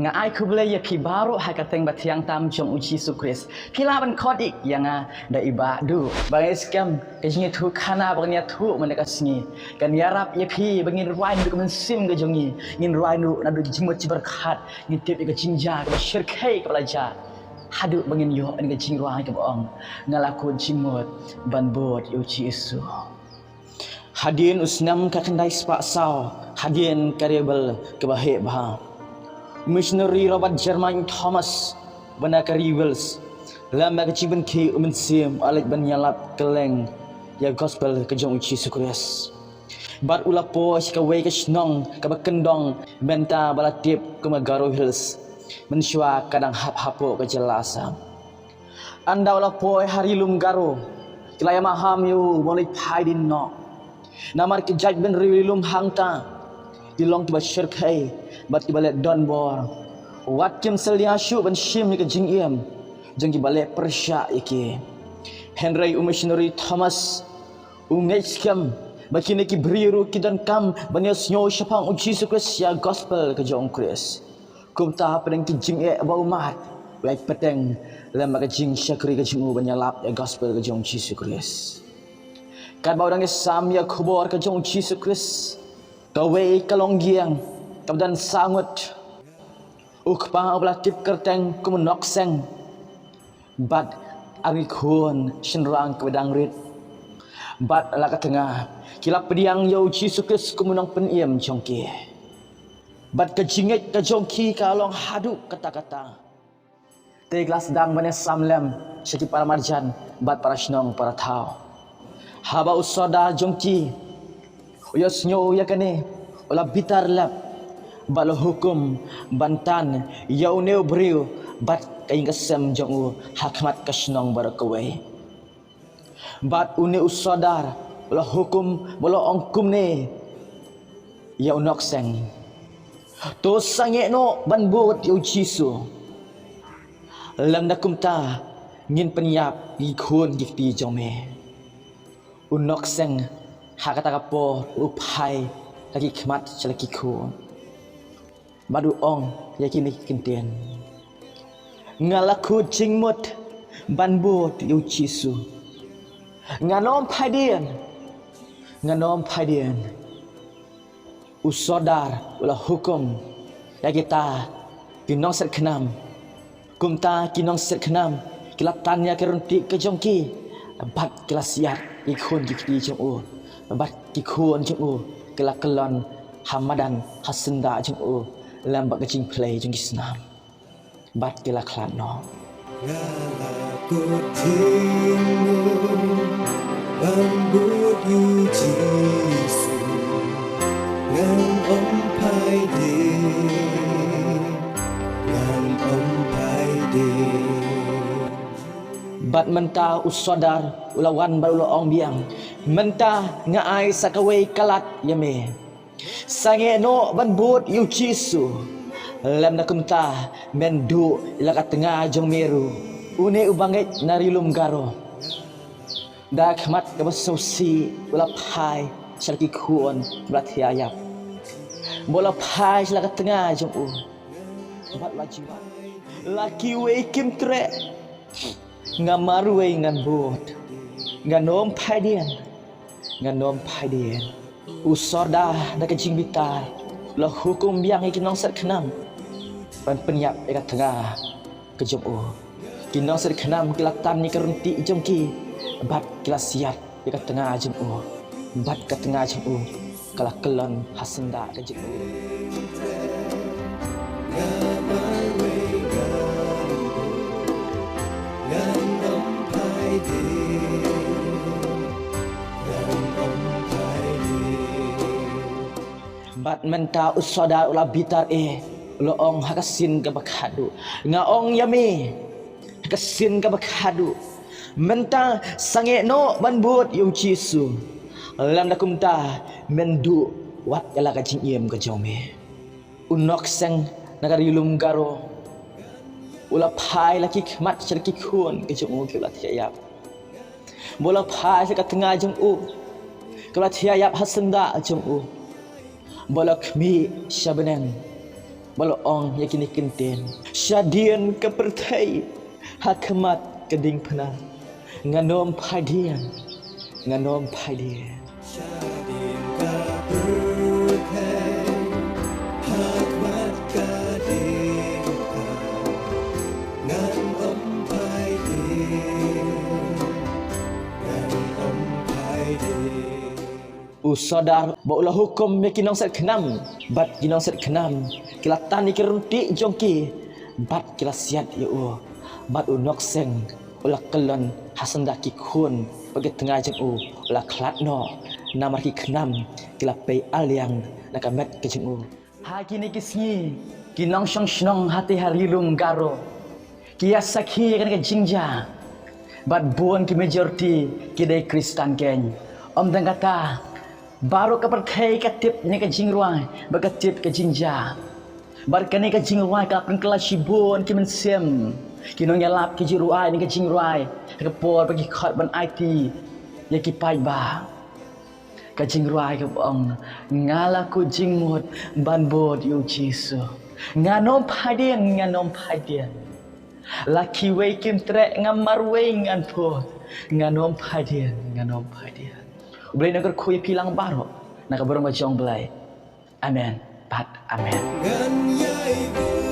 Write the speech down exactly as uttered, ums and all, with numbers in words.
Nga ai khublei ïa phi baroh ha ka kyrteng bathiang tam jong u Jisu Khrist. Phi lah ban khot ïa nga da i Bah Duh. Ba ngi skhem ka jingïathuh khana ba ngin ïathuh mynta ka sngi kan ïarap ïa phi ba ngin rwai naduh ka mynsiem ka jong ngi, ngin rwai naduh ka jingmut jingpyrkhat, ngin tip ïa ka jingjia kaba shyrkhei kaba la jia, haduh ba ngin ïoh ïa ka jingrwai kaba ong, nga la kut jingmut ban bud ïa u Jisu. Hadien u snem ka khyndai spah saw, hadien ka riewbeiñ kaba heh bha, u missionary Robert Jermain Thomas, ba na ka ri Wales, lem bad ka jingpynkhih u mynsiem, u la leit ban ïalap kylleng ïa ka gospel ka jong u Jisu Khrist. Bad u la poi sha kawei ka shnong kaba kyndong, mynta ba la tip kum ka Garo Hills, mynshuwa ka dang hap hapoh ka jylla Assam. Ynda u la poi ha ri lum Garo, ki la ïa maham ïa u ban leit phai dien noh. Namar ki jaitbynriew ri lum hangta ki long kiba shyrkhei bad kiba leh donbor. Wat kim salia shuh ban shim ïa ka jingim jong kiba leh pyrshah ïa ki. Hynrei u missionary Thomas u ngeit skhem ba kine ki briew ruh ki donkam ban ïasngew shaphang u Jisu Khrist, ïa ka gospel ka jong u Khrist. Kumta hapdeng ki jingeh ba u mad, u ïai bteng lem bad ka jingshakri ka jong u ban ïalap ïa ka gospel ka jong u Jisu Khrist. Katba u dang ïasam ïa ka khubor ka jong u Jisu Khrist, kawei ka longïing kaba don saw ngut, u kpa uba la tip kyrteng kum u Nokseng bad ar ngi khun shynrang kiba dang rit bad la ka tnga, ki la pdiang ïa u Jisu Khrist kum u Nongpynim jong ki. Bad ka jingngeit ka jong ki ka long haduh katta katta. Te ki la sdang ban ïasam lem sha ki para marjan bad para shnong para thaw. Haba u sordar jong ki u ïohsngew ïa kane, u la bitar lep bad u la hukum ban tan ïa une u briew bad ka ïing ka sem jong u ha khmat ka shnong baroh kawei. Bad une u sordar u la hukum bad u la ong kumne ïa u Nokseng: To sangeh noh ban bud ïa u Jisu. Lymda kumta ngin pynïap ïa ki khun ki kti jong me. U Nokseng ha kata ka por u phai la ki khmat sha la ki khun bad u ong ïa kine ki kyntien: Nga la kut jingmut ban bud ïa u Jisu. Ngan ym phai dien. Ngan ym phai dien. U sordar u la hukum ïa kita ki nongsiat khnam. Kumta ki nongsiat khnam ki la tan ïa ka ryntieh ka jong ki bad ki la siat ïa ki khun ki kti jong u. Bad ki khun jong u ki la kyllon ha madan ha syndah jong u lem bad ka jingphlei jong ki snam. Bad ki la khlad noh. Nga la kut jingmut ban bud ïa u Jisu. Ngan ym phai dien. Ngan ym phai dien. Bad mynta u sordar u la wan bad u la ong biang: Mynta nga ai sa kawei ka lad ïa me. Sangeh noh ban bud ïa u Jisu. Lymda kumta men duh ïa la ka tnga jong me ruh. Une uba ngeit na ri lum Garo, da khmat kaba sngewsih u la phai sha la ki khun ba la thiah ïap. Bad u la phai sha la ka tnga jong u bad u la jubab: La kiwei kim treh. Nga marwei ngan bud. Ngan ym phai dien. Ngan ym phai dien. U sordar da ka jingbitar u la hukum biang ïa ki nongsiat khnam ban pynïap ïa ka tnga ka jong u. Ki nongsiat khnam ki la tan ïa ka ryntieh jong ki bad ki la siat ïa ka tnga jong u. Bad ka tnga jong u ka la kyllon ha syndah ka jong u. Bad mynta u sordar u la bitar eh, u la ong ha ka sien kaba khadduh: Nga ong ïa me, ha ka sien kaba khadduh, mynta sangeh noh ban bud ïa u Jisu. Lymda kumta men duh wat ïa la ka jingim ka jong me. U Nokseng na ka ri lum Garo u la phai la ki khmat sha la ki khun ka jong u kiba la thiah ïap. Bad u la phai sha ka tnga jong u kaba la thiah ïap ha syndah jong u. Bad u la khmih sha bneng. Ba la ong ïa kine ki ktien: Shadien ka pyrthei ha khmat ka diengphna, ngan ym phai dien, ngan ym phai dien. Shadien ka pyrthei ha khmat ka diengphna, ngan ym phai dien, ngan ym phai dien. U Sordar ba u la hukum ïa ki nongset khnam, bad ki nongset khnam ki la tan ïa ki ryntih jong ki, bad ki la siat ïa u. Bad u Nokseng u la kyllon ha syndah ki khun, bad ki tnga jong u u la khlad noh, namar ki khnam ki la pei aliang na ka met ka jong u. Ha kine ki sngi, ki nongshong shnong hatei ha Ri Lum Garo ki ïa sakhi ïa kane ka jingjia. Bad bun ki majority ki dei Khristan kein. Ym tang kata, baroh ka pyrthei ka tip ïa ka jingrwai bad ka tip ka jingjia. Bad kane ka jingrwai ka pynkylla shibun ki mynsiem. Ki nongïalap ki ju rwai ïa ka jingrwai ha ka por ba ki khot ban aiti ïa ki paidbah. Ka jingrwai kaba ong: Nga la kut jingmut ban bud ïa u Jisu. Ngan ym phai dien, ngan ym phai dien. La kiwei kim treh, nga marwei ngan pud. Ngan ym phai dien, ngan ym phai dien. U Blei un kyrkhu ïa phi lang baroh na ka burom ka jong u Blei. Amen bad amen. Ngan ïai